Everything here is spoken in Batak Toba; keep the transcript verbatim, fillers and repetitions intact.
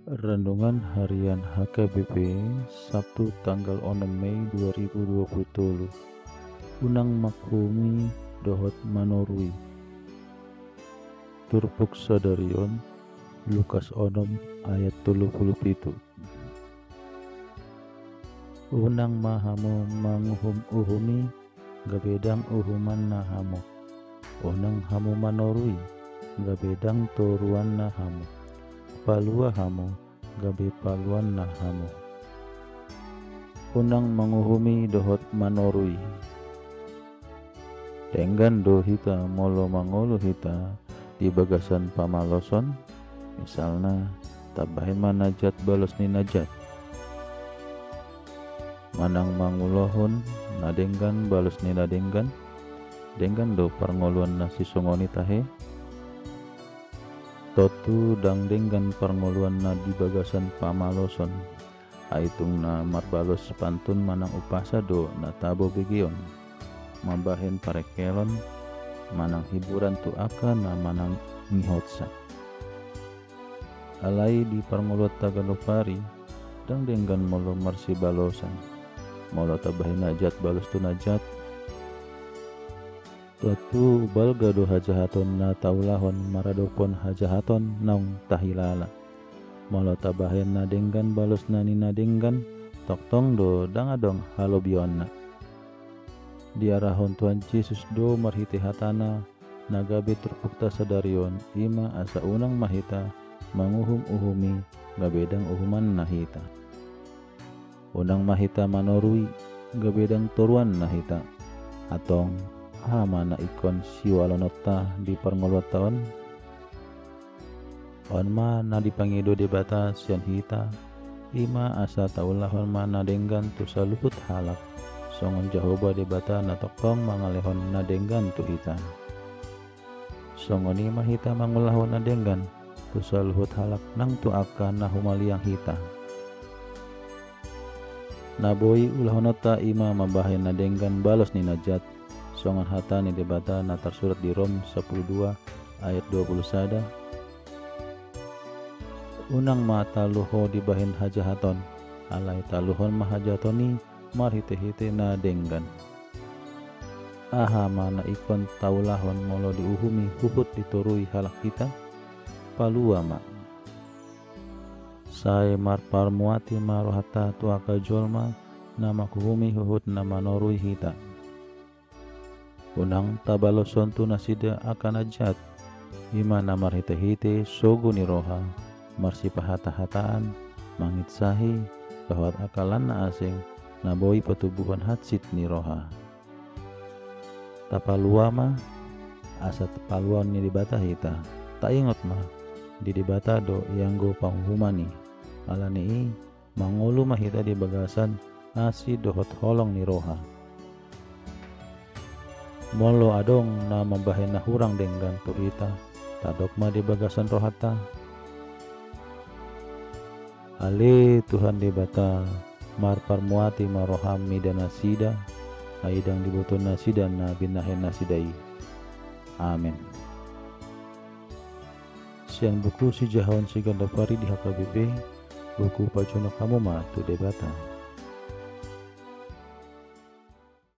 Renungan Harian H K B P, Sabtu tanggal onom Mei dua ribu dua puluh tolu. Unang manguhumi dohot manorui. Turpuk sadari on, Lukas onom ayat tolu pulu pitu. Unang ma hamu manguhum-uhumi, gabe ndang uhumanna hamu. Unang hamu manorui, gabe ndang toruanna hamu. Palua hamu, gabe paluanna hamu. Unang manguhumi dohot manorui. Denggan do hita molo mangolu hita di bagasan pamaloson, misalna, tabahen ma na jat balos ni na jat. Manang mangulahon na denggan balos ni na denggan, denggan do parngoluan na sisongon i tahe? Tontu ndang denggan parngoluan na di bagasan pamaloson, ai tung na marbalos pantun manang umpasa do na tabo begeon, mambahen parengkelon manang hiburan tu angka na manangihonsa. Alai di parngoluanta ganup ari, ndang denggan molo marsibalosan, molo tabahen na jat balos tu na jat. Tontu balga do hajahaton na taulahon maradophon hajahaton naung tahilala. Molo tabahen na denggan balos na ni na denggan, tongtong do ndang adong halobionna. Diarahon Tuhan Jesus do marhite hatana na gabe turpukta sadari on, i ma asa unang ma hita manguhum-uhumi, gabe ndang uhumanna hita. Unang ma hita manorui, gabe ndang toruanna hita. Antong, aha ma na ingkon siualononta di parngoluanta on? On ma na dipangido Debata sian hita, i ma asa taulahon ma na denggan tu saluhut halak, songon Jahowa Debata na tongtong mangalehon na denggan tu hita. Songon i ma hita mangulahon na denggan tu saluhut halak nang tu angka na humaliang hita. Na boi ulahononta i ma mambahen na denggan balos ni na jat, songon hata ni Debata na tarsurat di Rom sampulu dua ayat dua pulu sada. Unang ma talu ho dibahen hajahaton, alai taluhon ma hajahaton i marhite-hite na denggan. Aha ma na ingkon taulahon molo diuhumi huhut ditorui halak hita? Palua ma. Sai marparmuati ma rohanta tu angka jolma na manguhumi huhut na manorui hita. Unang tabaloshon tu nasida angka na jat, i ma na marhite-hite sogo ni roha, marsipahata-hataan, manginsahi, dohot angka lan na asing, na boi patubuhon hansit ni roha. Tapalua ma, asa paluaon ni Debata hita. Taingot ma, di Debata do ianggo panguhuman i. Ala ni i, mangolu ma hita di bagasan asi dohot holong ni roha. Molo adong na mambahen na hurang denggan tu hita, tadok ma di bagasan rohanta. Ale Tuhan Debata, marparmuati ma roham mida nasida, ai ndang diboto nasida na binahen nasida i. Amen. Sian buku Sijahaon Sigandaphari di H K B P, buku Pajonok Hamu Ma tu Debata.